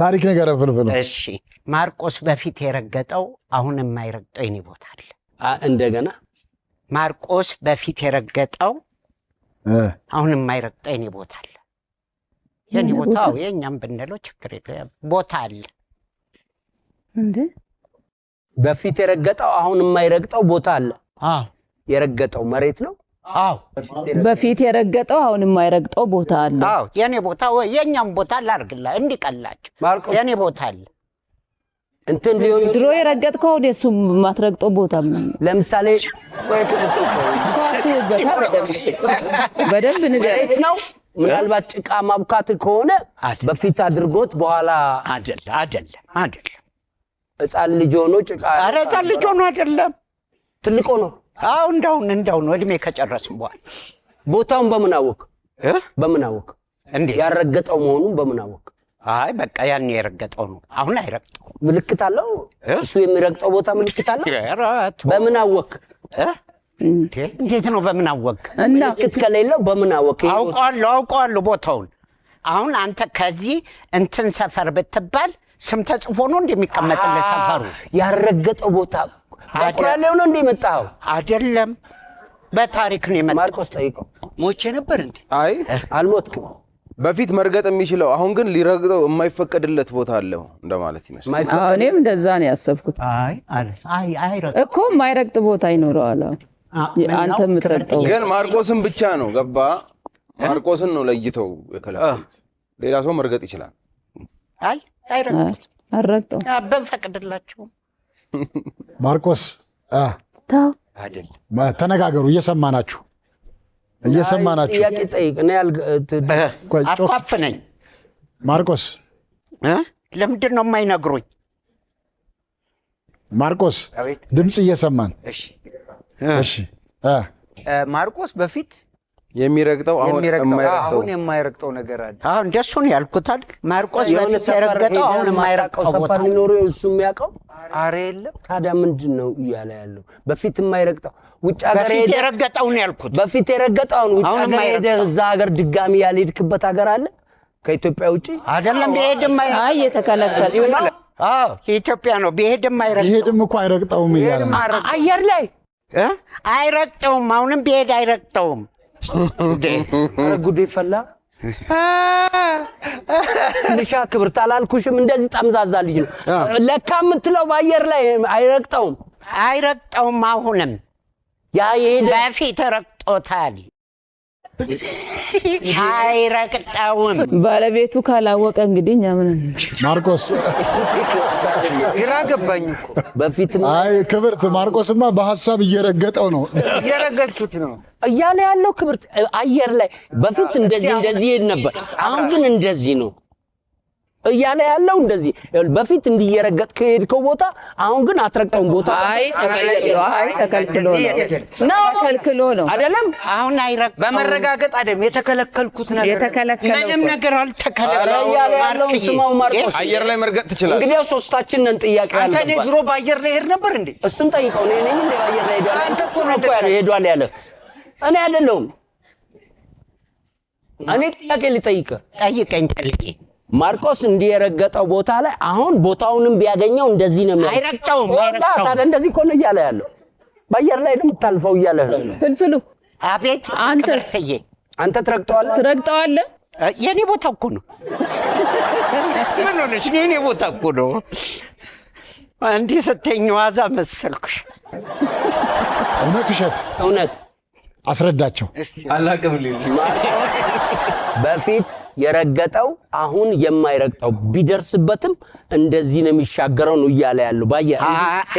ታሪክ ንገረን ፍልፍሉ። እሺ፣ ማርቆስ በፊት የረገጠው አሁን የማይረግጠው የኔ ቦታ አለ። እንደገና ማርቆስ በፊት የረገጠው አሁን የማይረግጠው የኔ ቦታ አለ። የኔ ቦታ የእኛም ብንለው ችግር የለም፣ ቦታ አለ። እንዴ በፊት የረገጠው አሁን የማይረግጠው ቦታ አለ። አዎ፣ የረገጠው መሬት ነው። አዎ፣ በፊት የረገጠው አሁን የማይረግጠው ቦታ አለ። አዎ፣ የኔ ቦታ ወይ የእኛም ቦታ ላድርግላ እንዲቀላቸው የኔ ቦታ አለ። እንትን ሊሆን ድሮ የረገጥከው አሁን የሱ የማትረግጠው ቦታ ምን? ለምሳሌ ኳስ በደንብ ንገረኝ። መሬት ነው። ምናልባት ጭቃ ማቡካት ከሆነ በፊት አድርጎት በኋላ አይደለም፣ አይደለም፣ አይደለም። ሕፃን ልጅ ሆኖ ጭቃ ኧረ ሕፃን ልጅ ሆኖ አይደለም፣ ትልቅ ሆኖ። አዎ፣ እንደውን እድሜ ከጨረስን በኋላ። ቦታውን በምን አወቅ? በምን አወቅ? እንዴ ያልረገጠው መሆኑን በምን አወቅ? አይ በቃ ያን የረገጠው ነው፣ አሁን አይረግጠው። ምልክት አለው? እሱ የሚረግጠው ቦታ ምልክት አለው? በምን አወቅ? እንዴት ነው በምን አወቅ? ምልክት ከሌለው በምን አወቅ? አውቀዋለሁ፣ አውቀዋለሁ ቦታውን። አሁን አንተ ከዚህ እንትን ሰፈር ብትባል ስም ተጽፎ ነው እንደሚቀመጥልህ ሰፈሩ። ያልረገጠው ቦታ በቁራሌው ነው እንደ የመጣኸው? አይደለም፣ በታሪክ ነው የመጣው። ማርቆስ ጠይቀው። ሞቼ ነበር እንዴ? አይ አልሞትክም። በፊት መርገጥ የሚችለው አሁን ግን ሊረግጠው የማይፈቀድለት ቦታ አለው እንደማለት ይመስላል። አዎ፣ እኔም እንደዛ ነው ያሰብኩት። አይ አይ አይረግጥ እኮ የማይረግጥ ቦታ ይኖረዋል። አንተ የምትረግጠው ግን ማርቆስን ብቻ ነው ገባ። ማርቆስን ነው ለይተው የከለከሉት። ሌላ ሰው መርገጥ ይችላል። አይ አይረግጡት። አልረግጠው በንፈቅድላቸውም። ማርቆስ ተው ተነጋገሩ። እየሰማናችሁ እየሰማናችሁ። ጥያቄ ጠይቅ። እኔ አታፍነኝ። ማርቆስ ለምንድን ነው የማይነግሩኝ? ማርቆስ ድምፅ እየሰማን። እሺ፣ ማርቆስ በፊት የሚረግጠው አሁን የማይረግጠው ነገር አለ። አዎ እንደሱ ነው ያልኩት አይደል? ማርቆስ በፊት የረገጠው አሁን የማይረግጠው ቦታ ሰፈር ሊኖረው እሱ የሚያውቀው? ኧረ የለም። ታዲያ ምንድን ነው እያለ ያለው? በፊት የማይረግጠው ውጭ ሀገር በፊት የረገጠው ነው ያልኩት። በፊት የረገጠው አሁን ውጭ ሀገር ሄደህ እዛ ሀገር ድጋሚ ያልሄድክበት ሀገር አለ ከኢትዮጵያ ውጭ? አይደለም፣ ቢሄድም አይ የተከለከለ አዎ የኢትዮጵያ ነው። ቢሄድም አይረግጠውም። ቢሄድም እኮ አይረግጠውም እያለ ነው። አየር ላይ አይረግጠውም። አሁንም ቢሄድ አይረግጠውም። ኧረ ጉዴ ፈላ። ልሻ ክብርት አላልኩሽም? እንደዚህ ጠምዛዛ ልጅ ነው ለካ የምትለው። በአየር ላይ አይረግጠውም፣ አይረግጠውም። አሁንም ያ የሄደ በፊት ረግጦታል። አይረግጠውም። ባለቤቱ ካላወቀ እንግዲህ እኛ ምን ማርቆስ ግራ ገባኝ እኮ በፊት። አይ ክብርት፣ ማርቆስማ በሀሳብ እየረገጠው ነው። እየረገጥኩት ነው እያለ ያለው ክብርት አየር ላይ በፊት እንደዚህ እንደዚህ ይሄድ ነበር፣ አሁን ግን እንደዚህ ነው እያለ ያለው። እንደዚህ በፊት እንዲየረገጥ ከሄድከው ቦታ አሁን ግን አትረግጠውም ቦታ። አይ ተከልክሎ፣ አይ ተከልክሎ ነው፣ ተከልክሎ ነው አይደለም። አሁን አይረግጠውም። በመረጋገጥ አይደለም የተከለከልኩት ነገር። የተከለከለው ምንም ነገር አልተከለከለም። እያለ ያለውን ስማው ማርቆስ። አየር ላይ መርገጥ ትችላለህ። እንግዲያው ሶስታችን ነን ጥያቄ አንተ እኔ ያልገባል። ድሮ በአየር ላይ ሄድ ነበር እንዴ? እሱን ጠይቀው። እኔ ነኝ እንደ አየር ላይ ሄዷል? አንተ እኮ ነው እኮ ሄዷል ያለ፣ እኔ አይደለሁም። እኔ ጥያቄ ልጠይቅህ። ጠይቀኝ ጠልቄ። ማርቆስ እንዲህ የረገጠው ቦታ ላይ አሁን ቦታውንም ቢያገኘው እንደዚህ ነው የሚያደርገው። አይረግጠውም፣ አይረግጠውም። ታዲያ እንደዚህ እኮ ነው እያለ ያለው። በአየር ላይ ነው የምታልፈው እያለ ነው። ፍልፍሉ። አቤት። አንተስ? ክብርትዬ። አንተ ትረግጠዋለህ? ትረግጠዋለህ? የኔ ቦታ እኮ ነው። ምን ሆነሽ? የኔ ቦታ እኮ ነው። እንዲህ ስትይኝ ዋዛ መሰልኩሽ። እውነት ውሸት? እውነት። አስረዳቸው። አላቅም ሊል። ማርቆስ በፊት የረገጠው አሁን የማይረግጠው ቢደርስበትም እንደዚህ ነው የሚሻገረው ነው እያለ ያለው። ባየ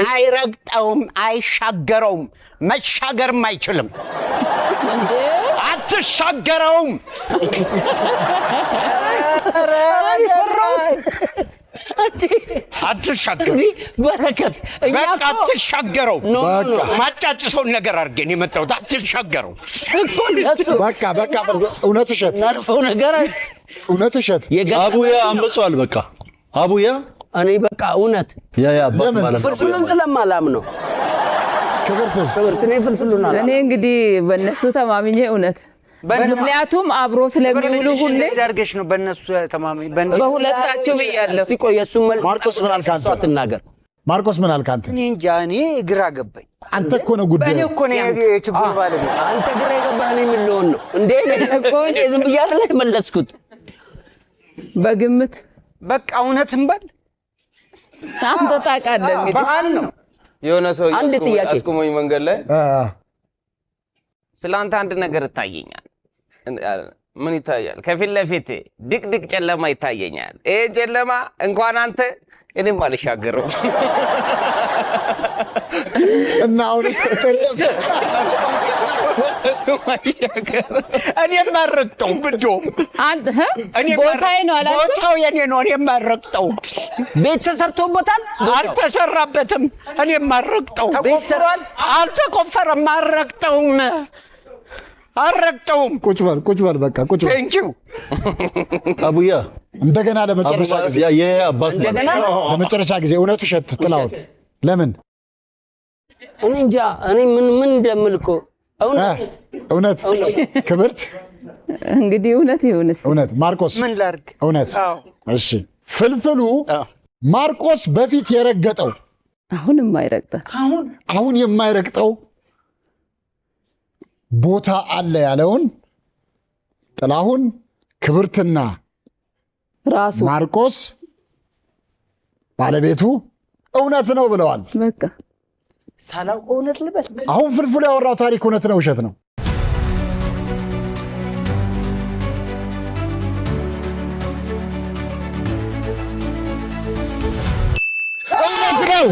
አይረግጠውም፣ አይሻገረውም። መሻገርም አይችልም። እንዴ አትሻገረውም። አትሻገረውም። በረከት እኛ በቃ እኮ አትሻገረውም። No no no ማጫጭሰውን ነገር አድርጌ ነው የመጣሁት። አትሻገረውም። እኮ እነሱ በቃ በቃ፣ እውነት ውሸት? መጥፎ ነገር እውነት ውሸት? አቡያ አምጿል። በቃ አቡያ እኔ በቃ እውነት። ያ ያ አባት ለምን? ማለት ነው። ፍልፍሉን ስለማላም ነው። ክብርትስ? ክብርት እኔ ፍልፍሉን አላምንም። እኔ እንግዲህ በእነሱ ተማምኜ እውነት። ምክንያቱም አብሮ ስለሚውሉ ሁሌ አድርገሽ ነው በእነሱ ተማመኝ። በሁለታችሁ ብያለሁ። እስቲ ቆይ የእሱን መልስ ማርቆስ ምን አልክ አንተ? እሷ ትናገር። ማርቆስ ምን አልክ አንተ? እኔ እንጃ፣ እኔ ግራ ገባኝ። አንተ እኮ ነው ጉዳዩ። እኔ እኮ ነው የችግሩ ባለቤት። አንተ ግራ የገባህ እኔ ምን ልሆን ነው እንዴ? እኮ እኔ ዝም ብዬ አይደለ የመለስኩት። በግምት በቃ እውነት እንበል። አንተ ታውቃለህ እንግዲህ። በዓል ነው። የሆነ ሰው አንድ ጥያቄ። አስቁሞኝ መንገድ ላይ አ፣ ስለ አንተ አንድ ነገር ይታየኛል። ምን ይታያል? ከፊት ለፊቴ ድቅድቅ ጨለማ ይታየኛል። ይሄ ጨለማ እንኳን አንተ እኔም አልሻገረው። እና አሁን እኔም አልረግጠውም። እንደውም አንተ ቦታዬ ነው አላልኩም? ቦታው የኔ ነው። እኔም አልረግጠውም። ቤት ተሰርቶበታል? አልተሰራበትም። እኔም አልረግጠውም። ቤት ሰርቷል? አልተቆፈረም። አልረግጠውም። አልረግጠውም። ቁጭ በል ቁጭ በል በቃ ቁጭ በል። Thank you። አቡያ እንደገና አቡ ለመጨረሻ ማለት ጊዜ ያ የአባት ማለት እንደገና ለመጨረሻ ጊዜ እውነት ውሸት ጥላሁን ለምን እኔ እንጃ እኔ ምን ምን እንደምል እኮ እውነት እውነት ክብርት እንግዲህ እውነት ይሁን እስኪ። እውነት ማርቆስ ምን ላድርግ? እውነት አዎ። እሺ ፍልፍሉ ማርቆስ በፊት የረገጠው አሁን የማይረግጠው አሁን አሁን የማይረግጠው ቦታ አለ ያለውን ጥላሁን ክብርትና ራሱ ማርቆስ ባለቤቱ እውነት ነው ብለዋል። በቃ ሳላውቅ እውነት ልበል። አሁን ፍልፍሉ ያወራው ታሪክ እውነት ነው ውሸት ነው? እውነት ነው።